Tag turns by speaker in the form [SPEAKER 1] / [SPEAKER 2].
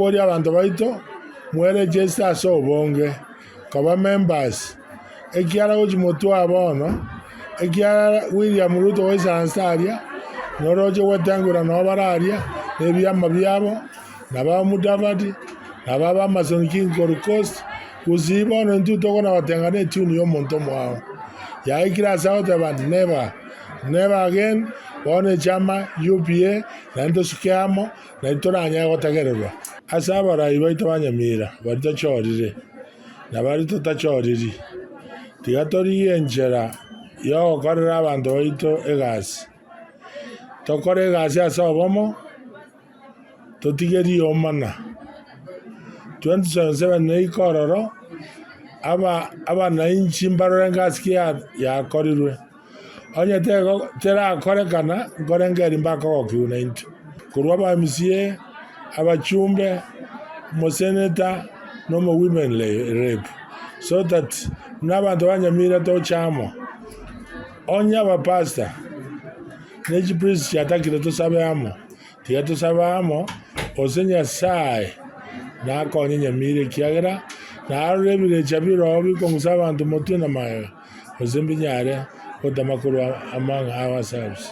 [SPEAKER 1] Boria abanto baito mweregister ase obonge koba members ekiara gochia motwe aa bono ekiagera William Ruto goisaransa aria noroche gwetengura noo bare aria na ebiama biabo na ba Mudavadi na ba Amason King korwa Coast gusii bono intwe tokona gotenga ne etune ya omonto omoao yaikire ase agoteba never never again bono echama UPA naende tosuke amo Naintwe toranyare gotegererwa. Ase abarai baito ba nyamira, baria tochorire, na baria totachoriri, tiga torigie enchera y'ogokorera abanto baito egasi. Tokore egasi ase obomo, totige riomana. 2027 neike ororo, aba abanainchi mbarore ngasi ki yakorirwe. Onye terakorekana, nkorengereria mbakogokigwa naintwe. Korwa aba MCA, abachumbe, omoseneta, na omo women rep. So that buna abanto ba Nyamira toche amo. Onye abapastor ne chipriest chiatakire tosabe amo, tiga tosabe amo, gose Nyasaye nakonye Nyamira ekiagera narore ebirecha biroo bikong'usa abanto motwe na magega. Gose mbinyare gotama korwa among ourselves.